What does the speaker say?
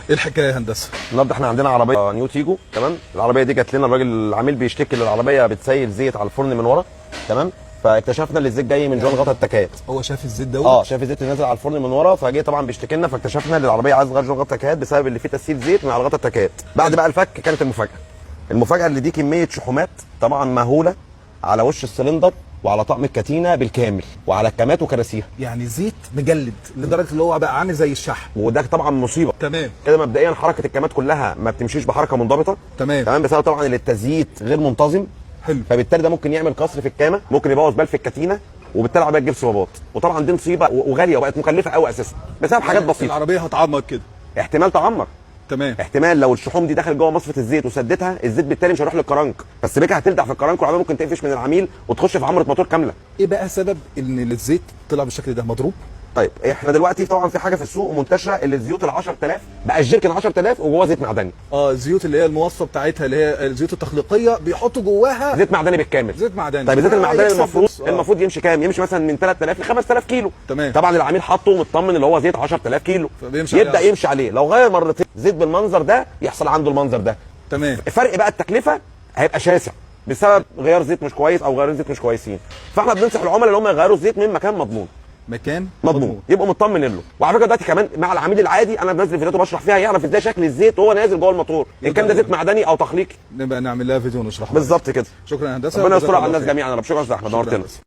ايه الحكاية يا هندسة؟ النهارده احنا عندنا عربية نيو تيجو. تمام. العربية دي جات لنا الراجل العميل بيشتكي ان العربية بتسيل زيت على الفرن من ورا. تمام. فاكتشفنا ان الزيت جاي من جوان غطا التكات. هو شاف الزيت دوت؟ شاف الزيت اللي نازل على الفرن من ورا، فجه طبعا بيشتكي لنا، فاكتشفنا ان العربية عايز تغير جوان غطا التكات بسبب اللي فيه تسيل زيت من على غطا التكات. بعد بقى الفك كانت المفاجاة. المفاجاة اللي دي كمية شحومات طبعا مهولة على وش السلندر وعلى طقم الكتينه بالكامل وعلى الكامات وكراسيها. يعني زيت مجلد لدرجة اللي هو بقى عامل زي الشحم. وده طبعا مصيبة. تمام. كده مبدئيا حركة الكامات كلها ما بتمشيش بحركة منضبطة. تمام. تمام، بسبب طبعا ان التزييت غير منتظم. حلو. فبالتالي ده ممكن يعمل كسر في الكامه، ممكن يبوظ بلف الكتينه، وبالتالي العربية تجيب صبابات، وطبعا دي مصيبة وغاليه وبقت مكلفة قوي اساسا بسبب حاجات بسيطة. العربية هتعمر كده. احتمال تعمر. تمام. احتمال لو الشحوم دي دخلت جوه مصفه الزيت وسدتها، الزيت بالتالي مش هيروح للكرنك، فالسبيكه هتلدع في الكرنك والعربية ممكن تقفش من العميل وتخش في عمره موتور كاملة. ايه بقى سبب ان الزيت طلع بالشكل ده مضروب؟ طيب احنا دلوقتي طبعا في حاجة في السوق منتشرة اللي الزيوت ال 10000 بقى الجيركن 10000 وجواه زيت معدني. الزيوت اللي هي المواصفه بتاعتها اللي هي الزيوت التخليقيه بيحطوا جواها زيت معدني بالكامل. زيت معدني. طيب الزيت المعدني يكسب المفروض فلوس. المفروض يمشي كام؟ يمشي مثلا من 3000 ل 5000 كيلو. تمام. طبعا العميل حاطه ومطمن اللي هو زيت 10000 كيلو، فبيمشي عليه يبدا 10. يمشي عليه. لو غير مرتين زيت بالمنظر ده يحصل عنده المنظر ده. تمام. فرق بقى التكلفة هيبقى شاسع بسبب غيار زيت مش كويس او غيار زيت مش كويسين. فاحنا بننصح العملاء اللي هم يغيروا الزيت من مكان مضمون. مكان مضمون يبقوا مطمن له. وعلى فكرة دلوقتي كمان مع العميل العادي انا بنزل فيديوهات وبشرح فيها يعرف ازاي شكل الزيت وهو نازل جوه الموتور، ان كان ده زيت معدني او تخليقي. نبقى نعمل لها فيديو ونشرحه. بالظبط كده. شكرا يا هندسة. ربنا جزاك يستر على الله الناس خير. جميعا يا رب. شكرا يا استاذ احمد، شكرا نورتنا. هندسة.